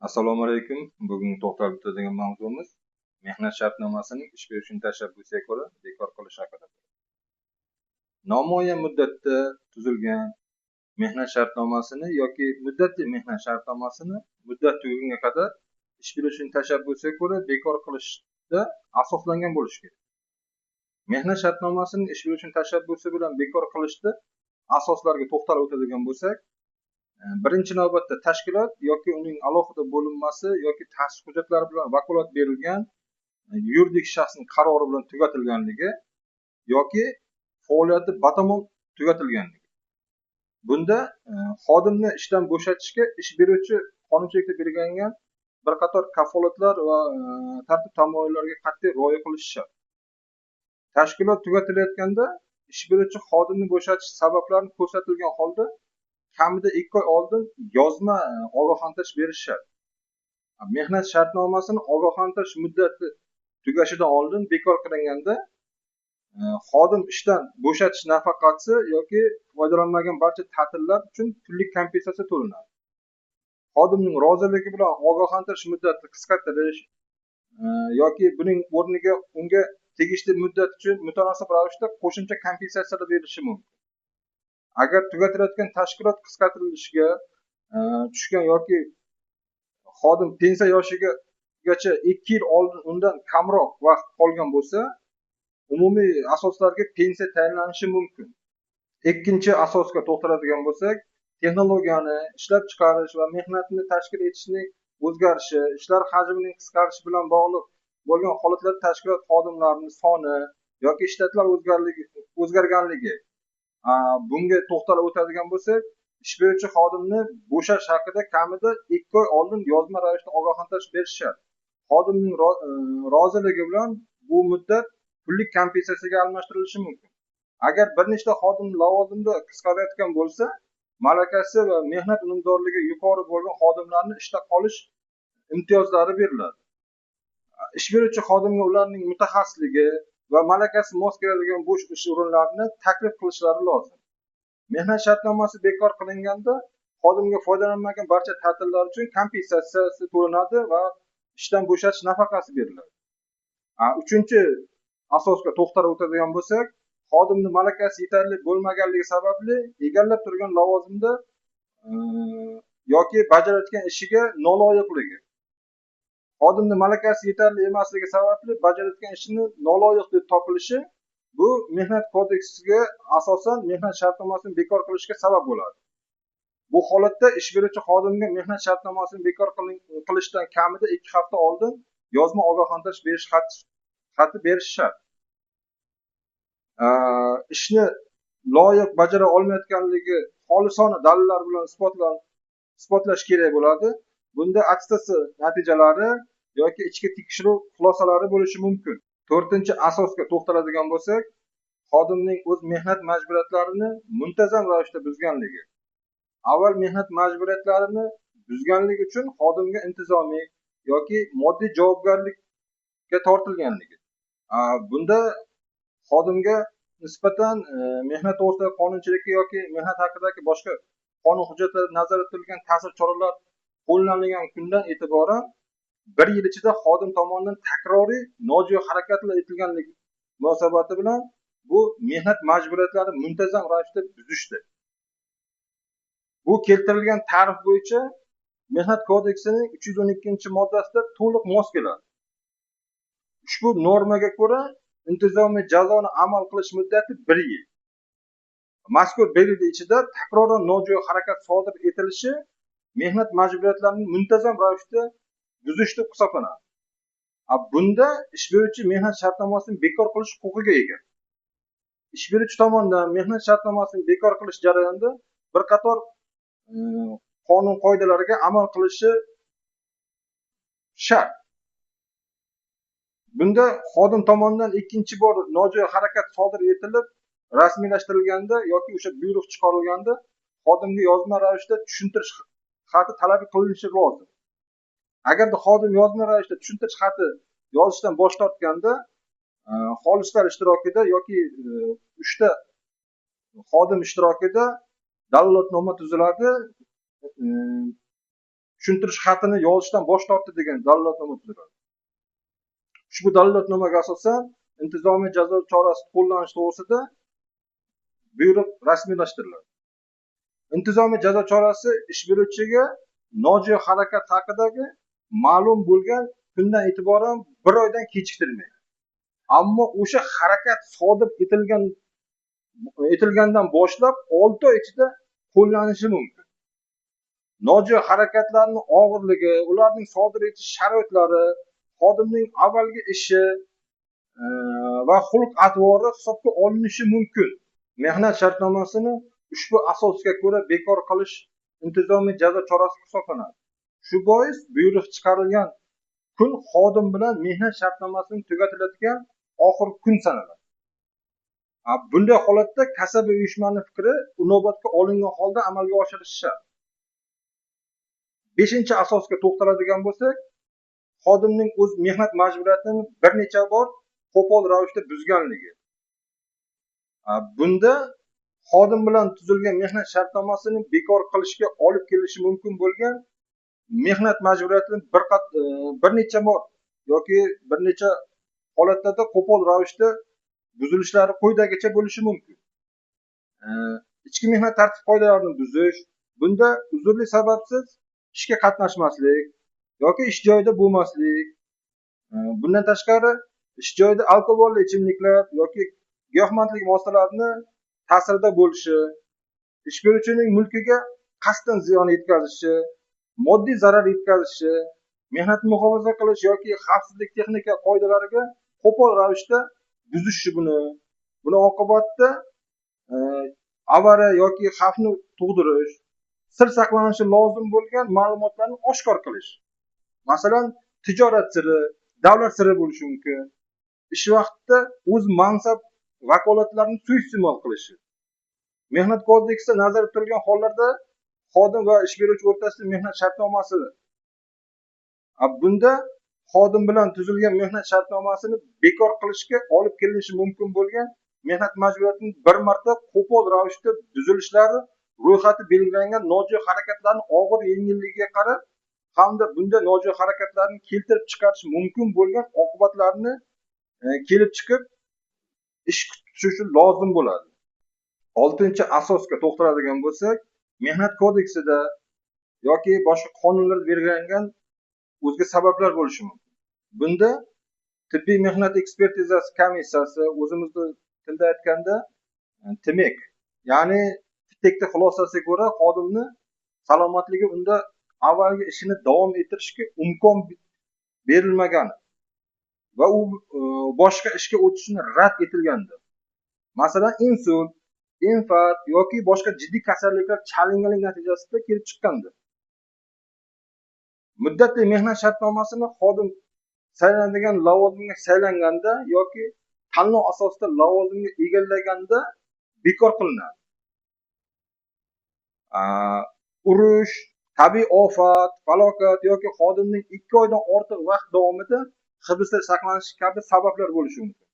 Assalomu alaykum. Bugun to'xtalib o'tadigan mavzumiz mehnat shartnomasining ish beruvchining tashabbusiga ko'ra bekor qilish haqida. Nomuayyan muddatda tuzilgan mehnat shartnomasini yoki muddatli mehnat shartnomasini muddat tugagunga qadar ish beruvchining tashabbusiga ko'ra bekor qilishda asoslangan bo'lishi kerak. Mehnat shartnomasini ish beruvchining tashabbusi bilan bekor qilishda asoslarga to'xtalib o'tadigan bo'lsak, birinchi navbatda tashkilot yoki uning alohida bo'linmasi yoki ta'sis hujjatlari bilan vakolat berilgan yuridik shaxsning qarori bilan tugatilganligi yoki faoliyati batamom tugatilganligi. Bunda xodimni ishdan bo'shatishga ish beruvchi qonunchilikda belgilangan bir qator kafolatlar va tartib tamoyillarga qat'iy rioya qilishi shart. Tashkilot tugatilayotganda ish beruvchi xodimni bo'shatish sabablarini ko'rsatilgan holda kamida 2 oy oldin yozma ogohlantirish berish shart. Mehnat shartnomasini ogohlantirish muddati tugashidan oldin bekor qilinganda xodim ishdan bo'shatish nafaqasi yoki foydalanmagan barcha ta'tillar uchun pullik kompensatsiya to'lanadi. Xodimning roziligi bilan ogohlantirish muddati qisqartirish yoki buning o'rniga unga tegishli muddat uchun mutanosib ravishda qo'shimcha kompensatsiyalar berilishi mumkin. Agar tugatilayotgan tashkilot qisqartirilishiga tushgan yoki xodim pensiya yoshigacha 2 yil oldin undan kamroq vaqt qolgan bo'lsa, umumiy asoslarga pensiya tayinlanishi mumkin. Ikkinchi asosga to'xtaladigan bo'lsak, texnologiyani ishlab chiqarish va mehnatni tashkil etishning o'zgarishi, ishlar hajmining qisqarishi bilan bog'liq bo'lgan holatlarda tashkilot xodimlarining soni yoki shtatlar o'zgarganligi. Bunga to'xtalib o'tadigan bo'lsak, ish beruvchi xodimni bo'shash haqida kamida 2 oy oldin yozma ravishda ogohlantirish berish shart. Xodimning roziligi bilan bu muddat pullik kompensatsiyaga almashtirilishi mumkin. Agar bir nechta xodim lavozimda qisqarayotgan bo'lsa, malakasi va mehnat unumdorligi yuqori bo'lgan xodimlarni ishda qolish imtiyozlari beriladi. Ish beruvchi xodimga ularning mutaxassisligi va malakasi mos keladigan bo'sh ish o'rinlarini taklif qilishlari lozim. Mehnat shartnomasi bekor qilinganda xodimga foydalanmagan barcha ta'tillar uchun kompensatsiyasi to'lanadi va ishdan bo'shatish nafaqasi beriladi. Uchinchi asosga to'xtalib o'tadigan bo'lsak, xodimning malakasi yetarli bo'lmaganligi sababli egallab turgan lavozimda yoki bajarayotgan ishiga noloyiqligi. Xodimning malakasi yetarli emasligi sababli bajarayotgan ishini noloyiq deb topilishi bu mehnat kodeksiga asosan mehnat shartnomasini bekor qilishga sabab bo'ladi. Bu holatda ish beruvchi xodimga mehnat shartnomasini bekor qilishdan kamida 2 hafta oldin yozma ogohlantirish berish xati berish shart. Ishni loyiq bajara olmayotganligi xolisona dalillar bilan isbotlash kerak bo'ladi. Bunda attestatsiya natijalari yoki ichki tekshiruv xulosalari bo'lishi mumkin. To'rtinchi asosga to'xtaladigan bo'lsak, xodimning o'z mehnat majburiyatlarini muntazam ravishda buzganligi. Avval mehnat majburiyatlarini buzganligi uchun xodimga intizomiy yoki moddiy javobgarlikka tortilganligi. Bunda xodimga nisbatan mehnat to'g'risidagi qonunchilikka yoki mehnat haqidagi boshqa qonun hujjatlarida nazarda tutilgan ta'sir choralar qo'llanilgan kundan e'tiboran 1 yil ichida xodim tomonidan takroriy nojo'ya harakatlar etilganligi munosabati bilan bu mehnat majburiyatlarini muntazam ravishda buzishdi. Bu keltirilgan ta'rif bo'yicha Mehnat kodeksining 312-moddasida to'liq mos keladi. Ushbu normaga ko'ra intizomiy jazoni amal qilish muddati 1 yil. Mazkur 1 yil ichida takroran nojo'ya harakat sodir etilishi mehnat majburiyatlarini muntazam ravishda buzish deb hisoblanadi. Bunda ish beruvchi mehnat shartnomasini bekor qilish huquqiga ega. Ish beruvchi tomonidan mehnat shartnomasini bekor qilish jarayonida bir qator qonun qoidalariga amal qilishi shart. Bunda xodim tomonidan ikkinchi bor nojo'ya harakat sodir etilib rasmiylashtirilganda yoki o'sha buyruq chiqarilganda xodimga yozma ravishda tushuntirish xati talab qilinishi lozim. Agarda xodim yozma ravishda tushuntirish xati yozishdan bosh tortganda, xolislar ishtirokida yoki 3 ta xodim ishtirokida dalolatnoma tuziladi. tushuntirish xatini yozishdan bosh tortdi degan dalolatnoma tuziladi. Ushbu dalolatnomaga asosan intizomiy jazo chorasi qo'llanish to'g'risida buyruq rasmiylashtiriladi. Intizomiy jazo chorasi ish beruvchiga nojo'ya harakat haqidagi ma'lum bo'lgan kundan e'tiboran 1 oydan kechiktirmaydi. Ammo o'sha harakat sodir etilgandan boshlab 6 oy ichida qo'llanishi mumkin. Nojo'ya harakatlarning og'irligi, ularning sodir etish sharoitlari, xodimning avvalgi ishi va xulq-atvori hisobga olinishi mumkin. Mehnat shartnomasini ushbu asosga ko'ra bekor qilish intizomiy jazo chorasi hisoblanadi. Shu bois buyruq chiqarilgan kun xodim bilan mehnat shartnomasini tugatiladigan oxirgi kun sanaladi. Bunday holatda kasaba uyushmani fikri inobatga olingan holda amalga oshirishi shart. 5-asosga to'xtaladigan bo'lsak, xodimning o'z mehnat majburiyatini bir necha bor qo'pol ravishda buzganligi. Bunda xodim bilan tuzilgan mehnat shartnomasini bekor qilishga olib kelishi mumkin bo'lgan mehnat majburiyatini bir necha bor yoki bir necha holatlarda qo'pol ravishda buzilishlari quyidagicha bo'lishi mumkin. Ichki mehnat tartib qoidalarini buzish, bunda uzrli sababsiz ishga qatnashmaslik yoki ish joyida bo'lmaslik, bundan tashqari ish joyida alkogolli ichimliklar yoki giyohvandlik vositalarini ta'sirida bo'lishi, ish beruvchining mulkiga qasddan ziyon yetkazishi, moddiy zarar yetkazishi, mehnatni muhofaza qilish yoki xavfsizlik texnika qoidalariga qo'pol ravishda buzishi, buni oqibatida avariya yoki xavfni tug'dirish, sir saqlanishi lozim bo'lgan ma'lumotlarni oshkor qilish. Masalan, tijorat siri, davlat siri bo'lishi mumkin. Ish vaqtida o'z mansab vakolatlarini suiiste'mol qilishi. Mehnat kodeksida nazarda tutilgan hollarda xodim va ish beruvchi o'rtasida mehnat shartnomasi. Bunda xodim bilan tuzilgan mehnat shartnomasini bekor qilishga olib kelinishi mumkin bo'lgan mehnat majburiyatining bir marta qo'pol ravishda buzilishlari ro'yxati belgilangan nojo'ya harakatlarning og'ir yengilligiga qarab hamda bunda nojo'ya harakatlarni keltirib chiqarishi mumkin bo'lgan oqibatlarni kelib chiqib ish tutishishi lozim bo'ladi. 6-asosga to'xtaladigan bo'lsak, mehnat kodeksida yoki boshqa qonunlarda belgilangan o'zga sabablar bo'lishi mumkin. Bunda tibbiy mehnat ekspertizasi komissiyasi, o'zimizni tilda aytganda TMEK, ya'ni TMEKning xulosasiga ko'ra xodimni salomatligi unda avvalgi ishini davom ettirishga imkon berilmagan va u boshqa ishga o'tishini rad etilgandi. Masalan, insult, infarkt yoki boshqa jiddiy kasalliklar chalinganlik natijasida kelib chiqqandi. Muddatli mehnat shartnomasini xodim saylanadigan lavozimga saylanganda yoki tanlov asosida lavozimga egallaganda bekor qilinadi. Urush, tabiiy ofat, falokat yoki xodimning 2 oydan ortiq vaqt davomida hibsda saqlanishi kabi sabablar bo'lishi mumkin.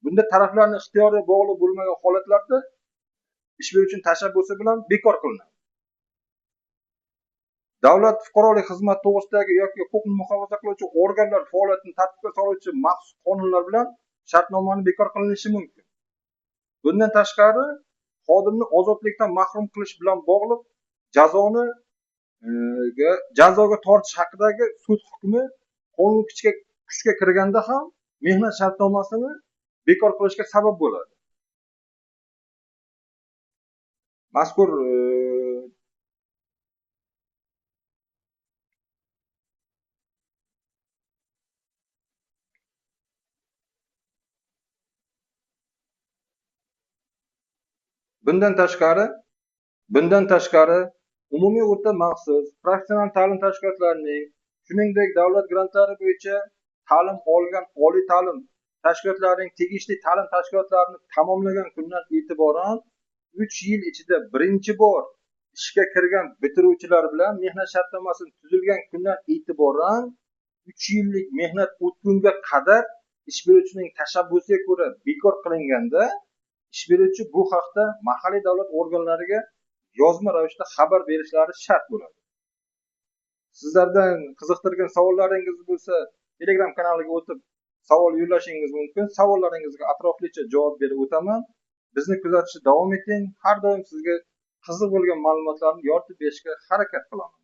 Bunda taraflarning ixtiyoriga bog'liq bo'lmagan holatlarda ish beruvchining tashabbusi bilan bekor qilinadi. Davlat fuqarolik xizmati to'g'risidagi yoki huquqni muhofaza qiluvchi organlar faoliyatini tartibga soluvchi maxsus qonunlar bilan shartnomani bekor qilinishi mumkin. Bundan tashqari, xodimni ozodlikdan mahrum qilish bilan bog'liq jazoga tortish haqidagi sud hukmi qonun kuchga kirganda ham mehnat shartnomasini bekor qilishga sabab bo'ladi. Mazkur bundan tashqari umumiy o'rta maxsus professional ta'lim tashkilotlarining, shuningdek davlat grantlari bo'yicha ta'lim olgan oliy ta'lim tashkilotlarining tegishli ta'lim tashkilotlarini tamomlagan kundan e'tiboran 3 yil ichida birinchi bor ishga kirgan bitiruvchilar bilan mehnat shartnomasini tuzilgan kundan e'tiboran 3 yillik mehnat o'tgunga qadar ish beruvchining tashabbusiga ko'ra bekor qilinganda ish beruvchi bu haqda mahalliy davlat organlariga yozma ravishda xabar berishlari shart bo'ladi. Sizlardan qiziqtirgan savollaringiz bo'lsa, Telegram kanaliga o'tib savol yo'llashingiz mumkin. Savollaringizga atroflicha javob berib o'taman. Bizni kuzatishda davom eting. Har doim sizga qiziq bo'lgan ma'lumotlarni yoritib berishga harakat qilaman.